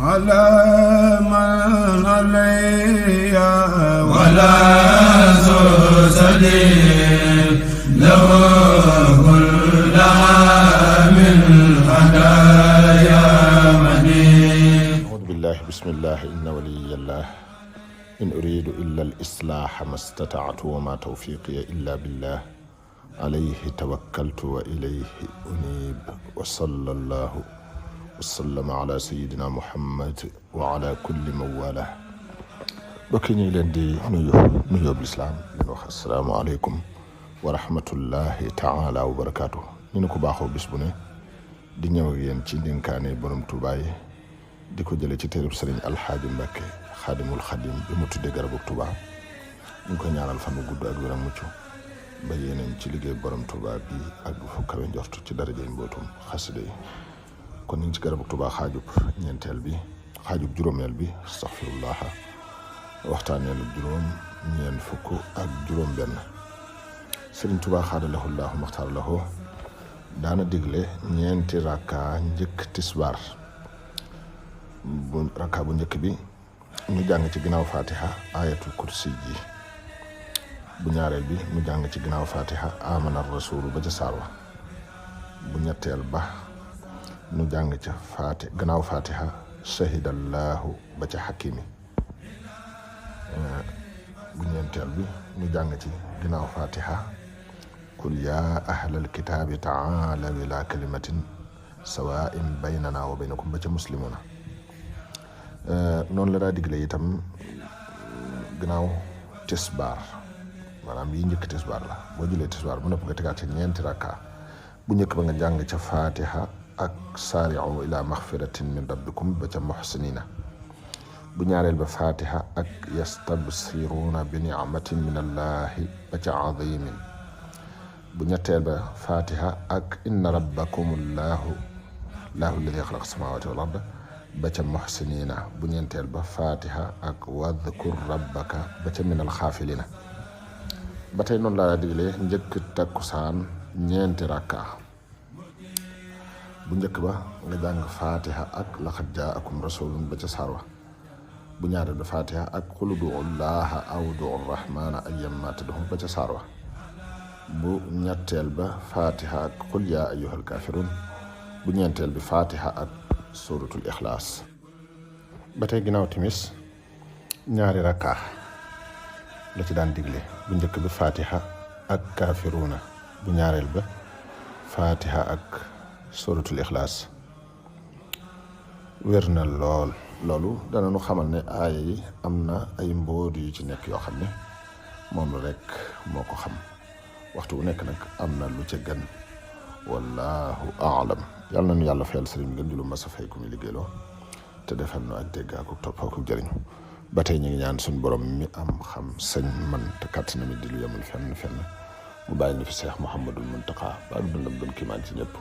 على من علي ولا سديد له كل عام هدايا مدين. أعوذ بالله بسم الله إن ولي الله إن أريد إلا الإصلاح ما استطعت وما توفيقي إلا بالله عليه توكلت وإليه أنيب وصلى الله وسلم على سيدنا محمد وعلى كل من والاه. bokk ñu leen di nuyoo lislaam leen wax asalaamaaleykum wa rahmatullahi taala wa barakaatu. ñu ne ko baaxoo bis bu ne di ñëw ak yéen ci ndénkaane borom Tuubaa yi di ko jële ci téereb sëriñ Alxaaji Mbàkke xaadimul xadim bi mu tuddee garabu Tuubaa. ñu ngi koy ñaanal fan wu gudd ak wér ak mucc ba yéeneen ci liggéey borom Tuubaa bi ak fu kawe njort ci darajay mbootum xasida yi. kon ñu ngi ci garabu Tuubaa xaajub ñeenteel bi xaajub juróomeel bi astaxfirullah waxtaaneelu juróom ñeent fukk ak juróom benn. Sëriñ Tuubaa xaadalahu llaahu maxtaar lahu daana digle ñeenti rakka njëkk tisbaar. bu rakka bu njëkk bi ñu jàng ci ginnaaw fatiha ayatul kursi ji. bu ñaareel bi ñu jàng ci ginnaaw fatiha amana rasulu ba ca saar wa. bu ñetteel ba ñu jàng ca gannaaw fatiha shahidallahu ba ca xakimi. bu ñeenteel bi ñu jàng ci ginnaaw fatiha qul yaa ahlal kitaabi taalaw ila kalimatin sawaa'in baynana wa baynakum ba ca muslimuna. noonu la daa digle itam ginnaaw tisbaar maanaam yi njëkk tisbaar la boo jëlee tisbaar bu nopp nga tegaat ci ñeenti rakka bu njëkk ba nga jàng ca fatiha ak saari'u ila maxfiratin min rabbikum ba ca muhsinina. bu ñaareel ba fatiha ak yastabsiruna bi ni'matin min allahi ba ca azimin. bu ñetteel ba fatiha ak inna rabbakum allahu alladi xalaqa samawati wal arda ba ca muhsinina. bu ñeenteel ba fatiha ak wadhkur rabbaka ba ca minal xaafilina. ba tey noonu laa digle njëkk takkusaan ñeenti rakka. bu njëkk ba nga jàng fatiha ak laqad jaakum rasulun ba ca sarwa. bu ñaareel ba fatiha ak qul ud'u llaha aw ud'u rahmana ayyamma tad'u ba ca sarwa. bu ñetteel ba fatiha ak qul yaa ayyuhal kafirun. bu ñeenteel bi fatiha ak suratul ixlaas. ba tey ginnaaw timis ñaari rakka la ci daan digle. bu njëkk bi fatiha ak kafiruna. bu ñaareel ba fatiha ak suratul ixlaas. wér na loolu dana nu xamal ne aaya yi am na ay mbóot yu ci nekk yoo xam ne moom rek moo ko xam. waxtu bu nekk nag am na lu ca gën wallahu aalam. yàlla na nu yàlla fayal sëriñ bi ngeen di lu mas a fay ku muy liggéeyloo te defal nu ak dégg ak topp ak jëriñu. ba tey ñu ngi ñaan suñu borom mi am xam sañ man te kàttan mi di lu yemul fenn mu bàyyi ñu fi Seex Muhammadul Muntaqa ba ak dundam doon kiimaan ci ñëpp.